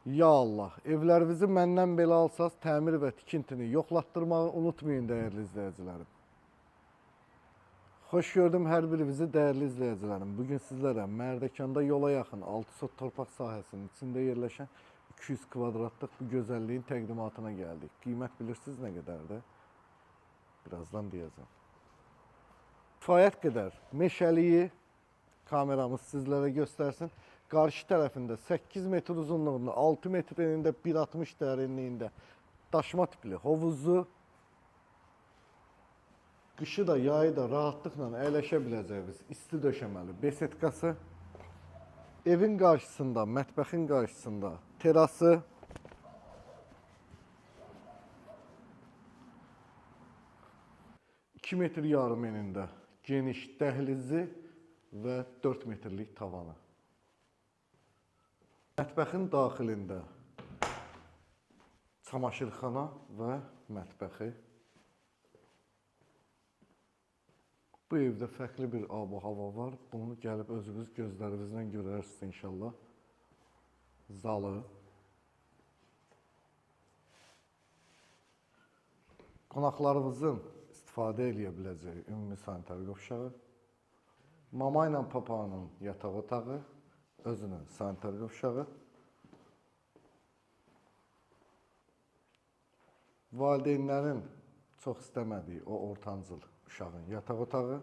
Ya Allah, evlərinizi məndən belə alsaz, təmir və tikintini yoxlatdırmağı unutmayın dəyərli izləyicilərim. Xoş gördüm hər birinizi dəyərli izləyicilərim. Bugün sizlərə Mərdəkanda yola yaxın 6 sot torpaq sahəsinin içində yerləşən 200 kvadratlıq bu gözəlliyin təqdimatına gəldik. Qiymət bilirsiniz nə qədərdir? Birazdan deyəcəm. Kifayət qədər meşəliyi kameramız sizlərə göstərsin. Qarşı tərəfində 8 metr uzunluğunda, 6 metr enində, 1,60 dərinliyində daşma tipli hovuzu, qışı da, yayı da rahatlıqla əyləşə biləcəyiniz isti döşəməli besetkası, evin qarşısında, mətbəxin qarşısında terası, 2 metr yarım enində geniş dəhlizi və 4 metrlik tavanı. Mətbəxin daxilində çamaşırxana və mətbəxi. Bu evdə fərqli bir ab-hava var. Bunu gəlib özünüz gözlərinizlə görərsiniz inşallah. Zalı. Qonaqlarınızın istifadə eləyə biləcəyi ümumi sanitar qovşağı. Mama ilə papanın yataq otağı, özünün sanitar qovşağı. Valideynlərin çox istəmədiyi o ortancıl uşağın yataq otağı.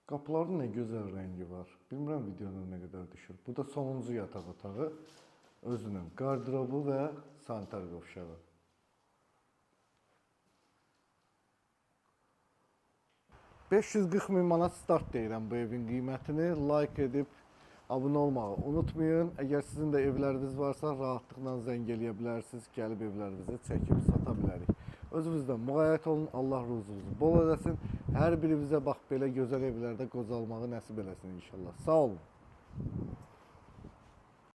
Qapıların nə gözəl rəngi var. Bilmirəm videonun nə qədər düşür. Bu da sonuncu yataq otağı. Özünün qardırobu və sanitar qovşağı. 540 min manat start deyirəm bu evin qiymətini. Like edib abunə olmağı unutmayın. Əgər sizin də evləriniz varsa, rahatlıqla zəng eləyə bilərsiniz. Gəlib evlərinizi çəkib sata bilərik. Özünüzdən müğayət olun. Allah ruzunuzu bol eləsin. Hər birimizə bax belə gözəl evlərdə qocalmağı nəsib eləsin inşallah. Sağ olun.